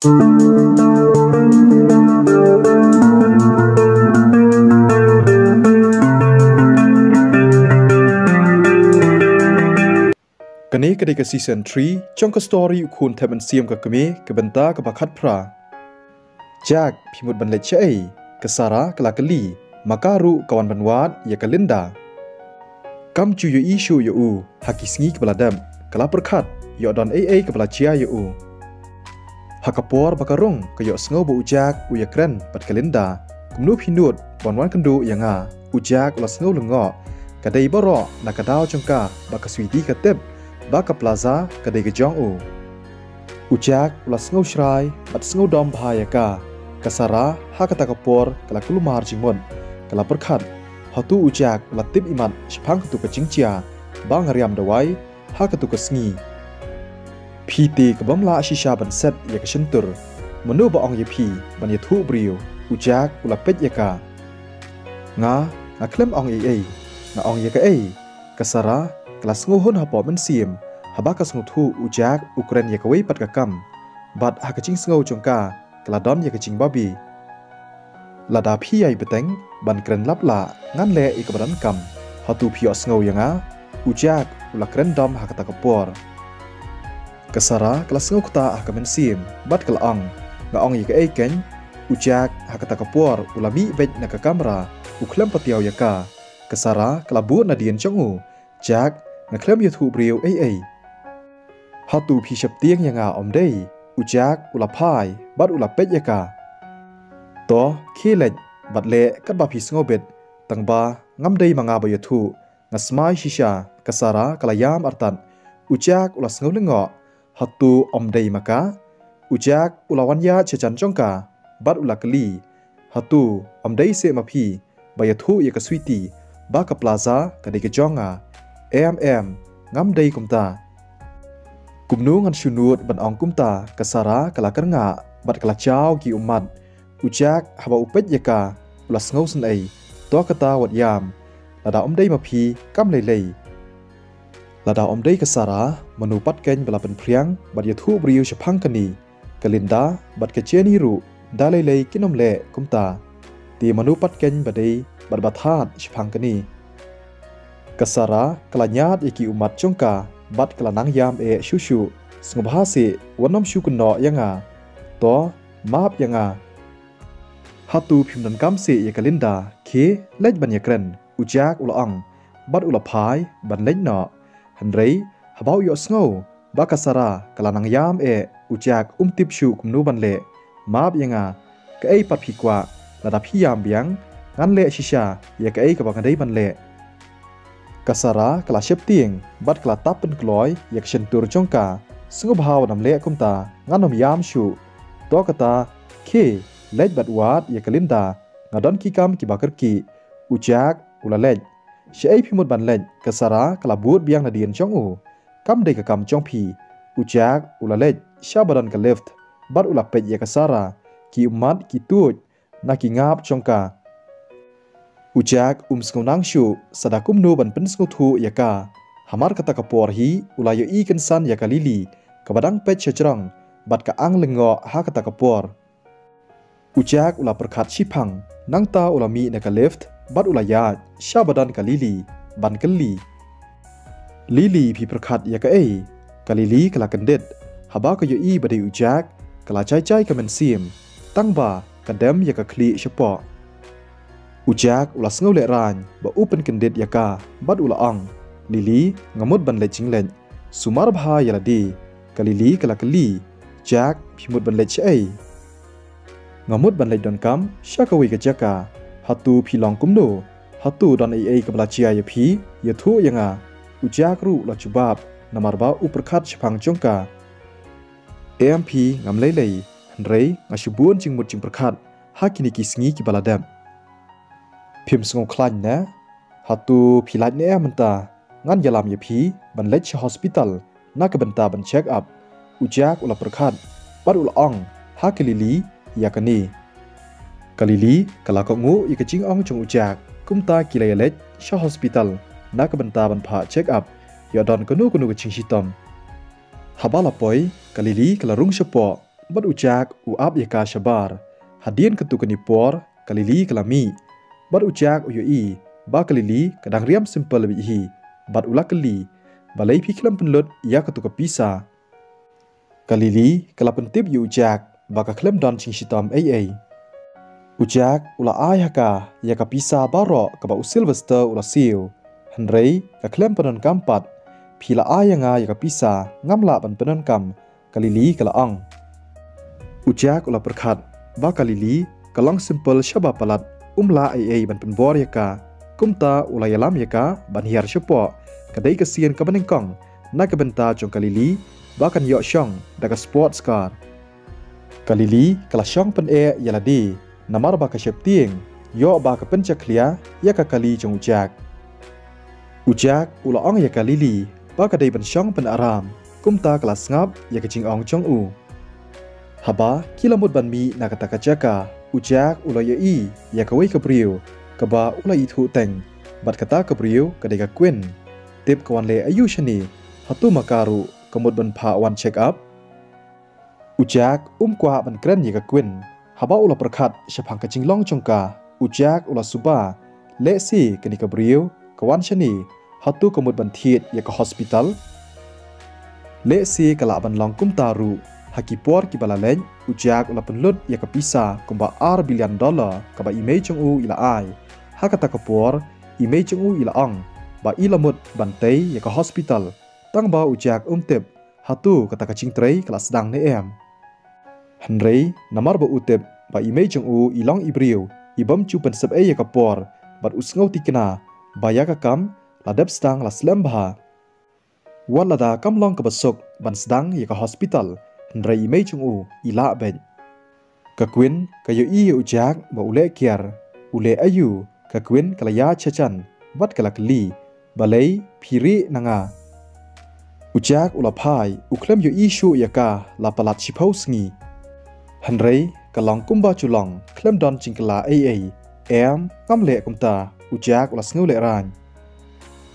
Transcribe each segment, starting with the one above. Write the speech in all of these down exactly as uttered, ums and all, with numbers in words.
Kane ka dei ka season three jong ka story U Khun Thep Mynsiem Ka Kmie, ka bynta kaba khatphra. Jack, phi mut ban leit shaei? Ka Sara ka la kylli, ma ka ruh ka wan ban wad ïa ka Linda. Kam ju ïohi shuh ïa u ha ki sngi kiba la dep, ka la pyrkhat ïoh don ei ei kaba la jia ïa u. Ha ka por ba ka rung, ka ïohsngew ba u Jack u ïakren bad ka Linda. Kumno phi nud ban wan kynduh ïa nga? U Jack u la sngew lyngngoh. Ka dei baroh na ka daw jong ka ba ka Sweety ka tip ba ka Plaza ka dei ka jong u. U Jack u la sngew shrai bad sngew dom bha ïa ka. Ka Sara ha kata ka por ka la kulmar jingmut. Ka la pyrkhat, hato u Jack u la tip imat shaphang katu ka jingjia ba nga riam dawai ha katu ka sngi? Phi te ka bym lah shisha ban set ïa ka shyntur. Mano ba ong ïa phi ban ïathuh briew? U Jack u la peit ïa ka. Nga, nga khlem ong ei ei. Nga ong ïa kaei? Ka Sara ka la sngewhun hapoh mynsiem haba ka sngewthuh u Jack u kren ïa kawei pat ka kam. Bad ha ka jingsngew jong ka, ka la don ïa ka jingbabe. Lada phi ïai bteng ban kren lap lah, ngan leh ïa kaba donkam. Hato phi ïohsngew ïa nga? U Jack u la kren dom ha kata ka por. Ka Sara ka la sngew ktah ha ka mynsiem bad ka la ong, nga ong ïa kaei keiñ? U Jack ha kata ka por u la mih beit na ka kamra, u khlem patiaw ïa ka. Ka Sara ka la bud nadien jong u. Jack, nga khlem ïathuh briew ei ei. Hato phi sheptieng ïa nga ym dei? U Jack u la phai bad u la peit ïa ka. To, khie leit bad leh katba phi sngewbit. Tangba ngam dei ma nga ba ïathuh, nga smai shisha. Ka Sara ka la ïam artat. U Jack u la sngew lyngngoh. Hato ym dei ma ka? U Jack u la wan ïaid shajan jong ka bad u la kylli, hato ym dei seh ma phi ba ïathuh ïa ka Sweety ba ka Plaza ka dei ka jong nga? Em em, ngam dei kumta. Kumno ngan shu nud ban ong kumta? Ka Sara ka la kyrngah bad ka la jaw ki ummat. U Jack haba u peit ïa ka, u la sngew synei. To kata wat ïam. Lada ym dei ma phi, kam lei lei. Lada ym dei ka Sara, mano pat keiñ ba la pynphriang bad ïathuh briew shaphang kane? Ka Linda bad ka Jenny ruh da lei lei kin ym leh kumta. Te mano pat keiñ ba dei bad ba thad shaphang kane? Ka Sara ka la ñiad ïa ki ummat jong ka bad ka la nang ïam eh shuh shuh. Sngewbha seh, wat nym shu kynnoh ïa nga. To, map ïa nga. Hato phim donkam seh ïa ka Linda? Khie leit ban ïakren, u Jack u la ong bad u la phai ban leit noh. Hynrei haba u ïohsngew ba ka Sara ka la nang ïam eh, u Jack um tip shuh kumno ban leh. Map ïa nga. Kaei pat phi kwah? Lada phi ïam biang, ngan leh shisha ïa kaei kaba nga dei ban leh. Ka Sara ka la sheptieng bad ka la tap pynkloi ïa ka shyntur jong ka. Sngewbha wat nym leh kumta, ngan nym ïam shuh. To kata, khie leit bad wad ïa ka Linda. Nga don ki kam kiba kyrkieh. U Jack u la leit. Shaei phi mut ban leit? Ka Sara ka la bud biang nadien jong u. Kam dei ka kam jong phi. U Jack u la leit sha ba don ka lift bad u la peit ïa ka Sara. Ki ummat ki tuid na ki ngap jong ka. U Jack um sngewbha shuh sa da kumno ban pynsngewthuh ïa ka. Hamar kata ka por hi u la ïohi kynsan ïa ka Lily kaba dang peit shajrong bad ka ang lyngngoh ha kata ka por. U Jack u la pyrkhat shiphang, nangta u la mih na ka lift bad u la ïaid sha ba don ka Lily ban kylli. Lily, phi pyrkhat ïa kaei? Ka Lily ka la kyndit. Haba ka ïohi ba dei u Jack, ka la jai jai ka mynsiem. Tangba ka dem ïa ka khlieh shapoh. U Jack u la sngew lehraiñ ba u pynkyndit ïa ka bad u la ong, Lily, nga mut ban leit jingleit. Sumar bha ïa lade. Ka Lily ka la kylli, Jack, phi mut ban leit shaei? Nga mut ban leit donkam sha kawei ka jaka. Hato phi long kumno? Hato don ei ei kaba la jia ïa phi? Ïathuh ïa nga. U Jack ruh u la jubab namar ba u pyrkhat shaphang jong ka. Em phi, ngam lei lei, hynrei nga shu bun jingmut jingpyrkhat ha kine ki sngi kiba la dep. Phim sngewkhlaiñ ne? Hato phi lait ne em mynta? Ngan ïalam ïa phi ban leit sha hospital na ka bynta ban check up. U Jack u la pyrkhat bad u la ong ha ka Lily ïa kane. Ka Lily ka la kohnguh ïa ka jingong jong u Jack, kumta ki la ïaleit sha hospital na ka bynta ban phah check up ïoh don kano kano ka jingshitom. Haba la poi, ka Lily ka la rung shapoh Bad u Jack u ap ïa ka shabar. Hadien katto katne por ka Lily ka la mih. Bad u Jack u ïohi ba ka Lily ka dang riam simple beit hi. Bad u la kylli, balei phi khlem pynlut ïa katto ka pisa? Ka Lily ka la pyntip ïa u Jack ba ka khlem don jingshitom ei ei. U Jack u la ai ha ka ïa ka pisa baroh kaba u Sylvester u la siew. Hynrei ka khlem pyndonkam pat. Phi la ai ïa nga ïa ka pisa, ngam lah ban pyndonkam, ka Lily ka la ong. U Jack u la pyrkhat ba ka Lily ka long simple shaba palat, um lah ei ei ban pynbor ïa ka. Kumta u la ïalam ïa ka ban hiar shapoh. Ka dei ka sien kaba nyngkong na ka bynta jong ka Lily ba kan ïoh shong da ka sports car. Ka Lily ka la shong pyneh ïa lade namar ba ka sheptieng ïoh ba ka pynjakhlia ïa ka kali jong u Jack. U Jack u la ong ïa ka Lily ba ka dei ban shong pyneh ram, kumta ka la sngap ïa ka jingong jong u. Haba ki la mut ban mih na kata ka jaka, u Jack u la ïohi ïa kawei ka briew kaba u la ithuh teng, bad kata ka briew ka dei ka Quinn. Tip ka wan leh aïu shane? Hato ma ka ruh ka mut ban phah wan check up? U Jack um kwah ban kren ïa ka Quinn. Haba u la pyrkhat shaphang ka jinglong jong ka, u Jack u la suba. Lehse kane ka briew ka wan shane, hato ka mut ban thied ïa ka hospital? Lehse ka lah ban long kumta ruh. Ha ki por kiba la leit, u Jack u la pynlut ïa ka pisa kumba ar billion dollar kaba i mei jong u i la ai. Ha kata ka por, i mei jong u i la ong ba i la mut ban tei ïa ka hospital. Tang ba u Jack um tip hato kata ka jingtrei ka la sdang ne em. Hynrei namar ba u tip ba i mei jong u i long i briew i bym ju pynsep ei ïa ka por, bad u sngew thikna ba ïa ka kam la dep sdang la slem bha. Wat lada kam long kaba suk ban sdang ïa ka hospital, hynrei i mei jong u i lah beit. Ka Quinn ka ïohi ïa u Jack ba u leh kiar. U leh aïu? Ka Quinn ka la ïaid shajan bad ka la kylli, balei phi rieh na nga? U Jack u la phai, u khlem ïohi shuh ïa ka la palat shiphew sngi. Hynrei ka long kumba ju long, khlem don jingkylla ei ei. Em, ngam leh kumta, u Jack u la sngew lehraiñ.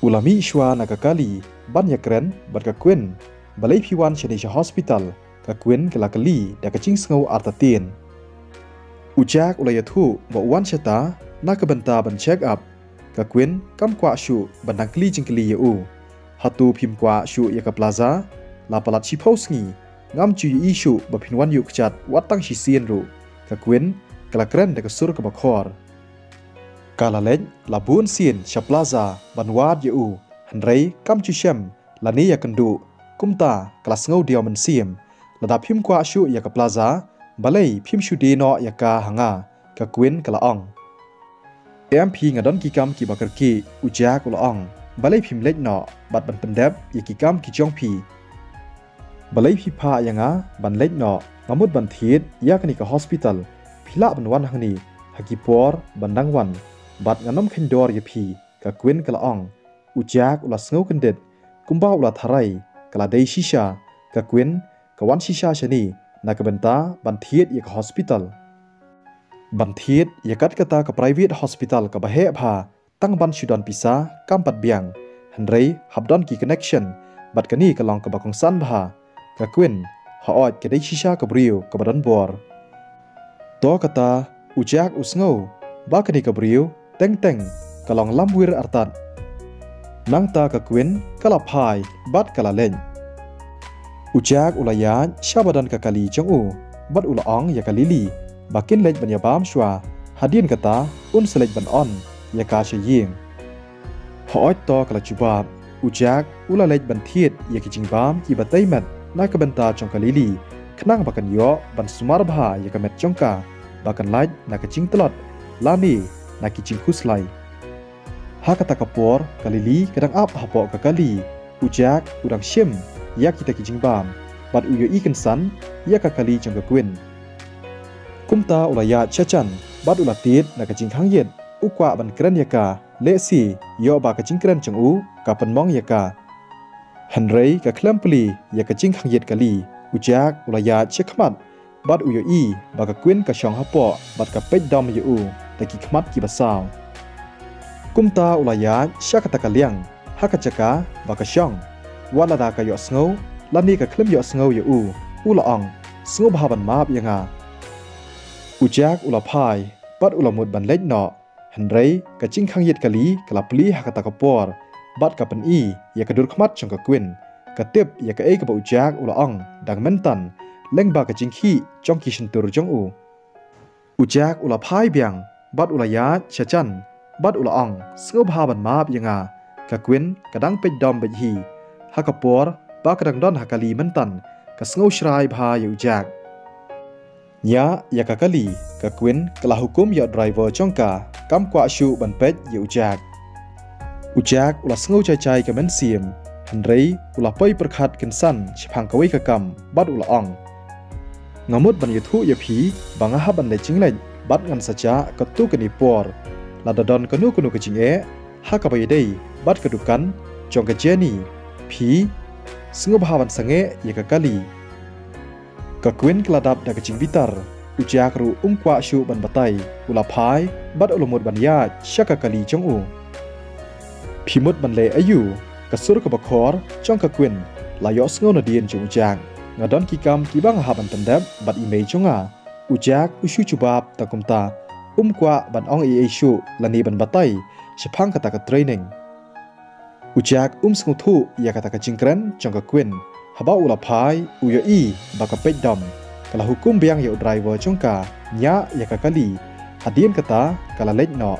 U la mih shuwa na ka kali ban ïakren bad ka Quinn. Balei phi wan shane sha hospital? Ka Quinn ka la kylli da ka jingsngew artatien. U Jack u la ïathuh ba u wan shata na ka bynta ban check up. Ka Quinn kam kwah shuh ban dang kylli jingkylli ïa u. Hato phim kwah shuh ïa ka Plaza? La palat shiphew sngi ngam ju ïohi shuh ba phin wan ïuh kjat wat tang shisien ruh. Ka Quinn ka la kren da ka sur kaba khor. Ka la leit la bun sien sha Plaza ban wad ïa u, hynrei kam ju shem lane ïakynduh. Kumta ka la sngew diaw mynsiem. Lada phim kwah shuh ïa ka Plaza, balei phim shu die noh ïa ka ha nga? Ka Quinn ka la ong. Em phi, nga don ki kam kiba kyrkieh, u Jack u la ong. Balei phim leit noh bad ban pyndep ïa ki kam ki jong phi? Balei phi phah ïa nga ban leit noh? Nga mut ban thied ïa kane ka hospital. Phi lah ban wan hangne ha ki por ban dang wan, bad ngan ym kheiñ dor ïa phi, ka Quinn ka la ong. U Jack u la sngew kyndit, kumba u la tharai ka la dei shisha. Ka Quinn ka wan shisha shane na ka bynta ban thied ïa ka hospital. Ban thied ïa katkata ka private hospital kaba heh bha, tang ban shu don pisa kam pat biang. Hynrei hap don ki connection, bad kane ka long kaba kongsan bha. Ka Quinn, hooid ka dei shisha ka briew kaba don bor. To kata, u Jack u sngew ba kane ka briew teng teng ka long lamwir artat. Nangta ka Quinn ka la phai bad ka la leit. U Jack u la ïaid sha ba don ka kali jong u bad u la ong ïa ka Lily ba kin leit ban ïabam shuwa, hadien kata un sa leit ban on ïa ka sha ïing. Hooid to ka la jubab. U Jack u la leit ban thied ïa ki jingbam kiba tei met na ka bynta jong ka Lily, khnang ba kan ïoh ban sumar bha ïa ka met jong ka, ba kan lait na ka jingtlot lane na ki jingkhuslai. Ha kata ka por ka Lily ka dang ap hapoh ka kali. U Jack u dang shim ïa kita ki jingbam bad u ïohi kynsan ïa ka kali jong ka Quinn. Kumta u la ïaid shajan bad u la tied na ka jingkhang ïit, u kwah ban kren ïa ka, lehse ïoh ba ka jingkren jong u ka pynmong ïa ka. Hynrei ka khlem plie ïa ka jingkhang ïit kali, u Jack u la ïaid sha khmat bad u ïohi ba ka Quinn ka shong hapoh bad ka peit dom ïa u da ki khmat kiba saw. Kumta u la ïaid sha kata ka liang ha ka jaka ba ka shong. Wat lada ka ïohsngew lane ka khlem ïohsngew ïa u, u la ong, sngewbha ban map ïa nga. U Jack u la phai bad u la mut ban leit noh, hynrei ka jingkhang ïit kali ka la plie ha kata ka por bad ka pyni ïa ka dur khmat jong ka Queen, ka tip ïa kaei kaba u Jack u la ong dang mynta lyngba ka jingkhih jong ki shyntur jong u. U Jack u la phai biang bad u la ïaid sha jan bad u la ong, sngewbha ban map ïa nga, ka Queen ka dang peit dom beit hi. Ha ka por ba ka dang don ha kali mynta, ka sngew shrai bha ïa u Jack. Ñiah ïa ka kali, ka Queen ka la hukum ïa u driver jong ka kam kwah shuh ban peit ïa u Jack. U Jack u la sngew jai jai ka mynsiem, hynrei u la poi pyrkhat kynsan shaphang kawei ka kam bad u la ong, nga mut ban ïathuh ïa phi ba nga hap ban leit jingleit bad ngan sa jah katto katne por. Lada don kano kano ka jingeh ha kaba ïadei bad ka dukan jong ka Jenny, phi sngewbha ban sangeh ïa ka kali. Ka Queen ka la dap da ka jingbitar. U Jack ruh um kwah shuh ban batai, u la phai bad u la mut ban ïaid sha ka kali jong u. Phi mut ban leh aïu? Ka sur kaba khor jong ka Queen la ïohsngew nadien jong u Jack. Nga don ki kam kiba nga hap ban pyndep bad i mei jong nga. U Jack u shu jubab tang kumta, um kwah ban ong ei ei shuh lane ban batai shaphang kata ka training. U Jack um sngewthuh ïa kata ka jingkren jong ka Queen. Haba u la phai u ïohi ba ka peit dom. Ka la hukum biang ïa u driver jong ka ñiah ïa ka kali. Hadien kata ka la leit noh.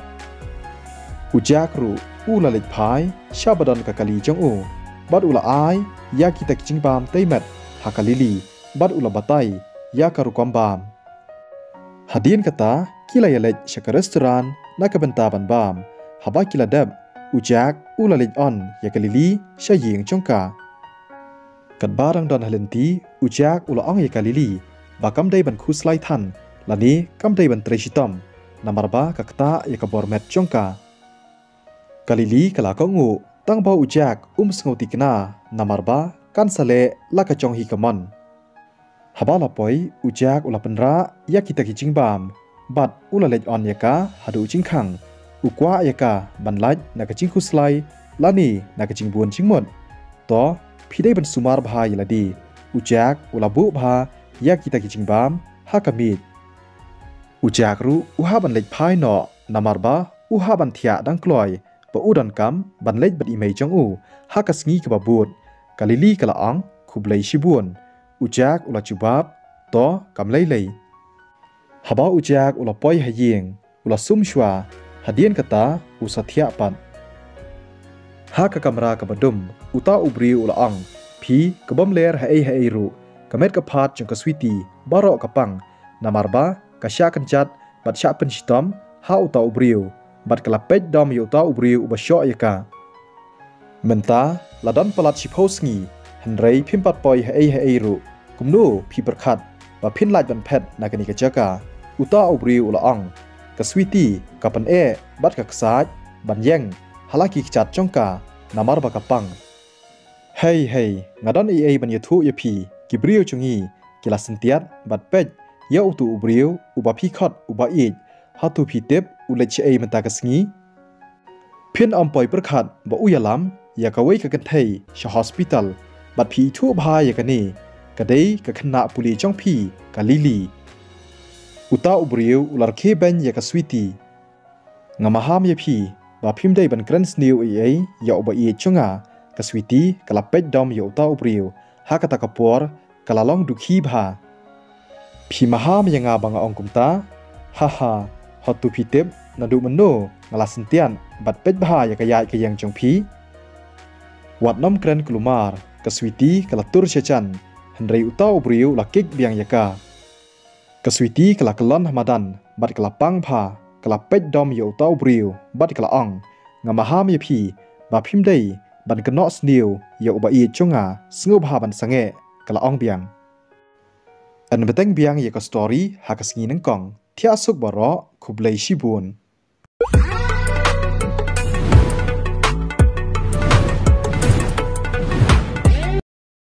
U Jack ruh u la leit phai sha ba don ka kali jong u bad u la ai ïa kita ki jingbam tei met ha ka Lily bad u la batai ïa ka rukom bam. Hadien kata ki la ïaleit sha ka restaurant na ka bynta ban bam. Haba ki la dep, u Jack u la leit on ïa ka Lily sha ïing jong ka. Katba dang don ha lynti, u Jack u la ong ïa ka Lily ba kam dei ban khuslai than lane kam dei ban trei shitom, namar ba ka ktah ïa ka bor met jong ka. Ka Lily ka la kohnguh, tang ba u Jack um sngewthikna namar ba kan sa leh la ka jong hi ka mon. Haba la poi, u Jack u la pynrah ïa kita ki jingbam bad u la leit on ïa ka haduh jingkhang. U kwah ïa ka ban lait na ka jingkhuslai lane na ka jingbun jingmut. To, phi dei ban sumar bha ïa lade. U Jack u la buh bha ïa kita ki jingbam ha ka miej. U Jack ruh u hap ban leit phai noh namar ba u hap ban thiah dang kloi ba u donkam ban leit bad i mei jong u ha ka sngi kaba bud. Ka Lily ka la ong, khublei shibun. U Jack u la jubab, to kam lei lei. Haba u Jack u la poi ha ïing, u la sum shuwa, hadien kata u sa thiah pat. Ha ka kamra kaba dum, uta u briew u la ong, phi, ka bym ler ha ei ha ei ruh, ka met ka phad jong ka Sweety baroh ka pang, namar ba ka shah kynjat bad shah pynshitom ha uta u briew bad ka la peit dom ïa uta u briew uba shoh ïa ka. Mynta la don palat shiphew sngi, hynrei phim pat poi ha ei ha ei ruh. Kumno phi pyrkhat ba phin lait ban phet na kane ka jaka? Uta u briew u la ong, ka Sweety ka pyneh bad ka ksaid ban ïeng ha la ki kjat jong ka namar ba ka pang. Hei hei, nga don ei ei ban ïathuh ïa phi. Ki briew jong ngi ki la syntiat bad peit ïa utu u briew uba phi khot uba ïeit. Hato phi tip u leit shaei mynta ka sngi? Phin ym poi pyrkhat ba u ïalam ïa kawei ka kynthei sha hospital. Bad phi ithuh bha ïa kane, ka dei ka khynnah pule jong phi, ka Lily. Uta u briew u la rkhie beiñ ïa ka Sweety. Nga maham ïa phi ba phim dei ban kren sniew ei ei ïa uba ïeit jong nga. Ka Sweety ka la peit dom ïa uta u briew. Ha kata ka por ka la long dukhi bha. Phi maham ïa nga ba nga ong kumta? Ha ha, hato phi tip naduh mynno nga la syntiat bad peit bha ïa ka ïaid ka ïeng jong phi? Wat nym kren kulmar. Ka Sweety ka la tur sha jan, hynrei uta u briew u la kick biang ïa ka. Ka Sweety ka la kyllon ha madan bad ka la pang bha, ka la peit dom ïa uta u briew bad ka la ong, nga maham ïa phi ba phim dei ban kynnoh sniew ïa uba ïeit jong nga, sngewbha ban sangeh, ka la ong biang. Yn bteng biang ïa ka story ha ka sngi nyngkong. Thiah suk baroh, khublei shibun.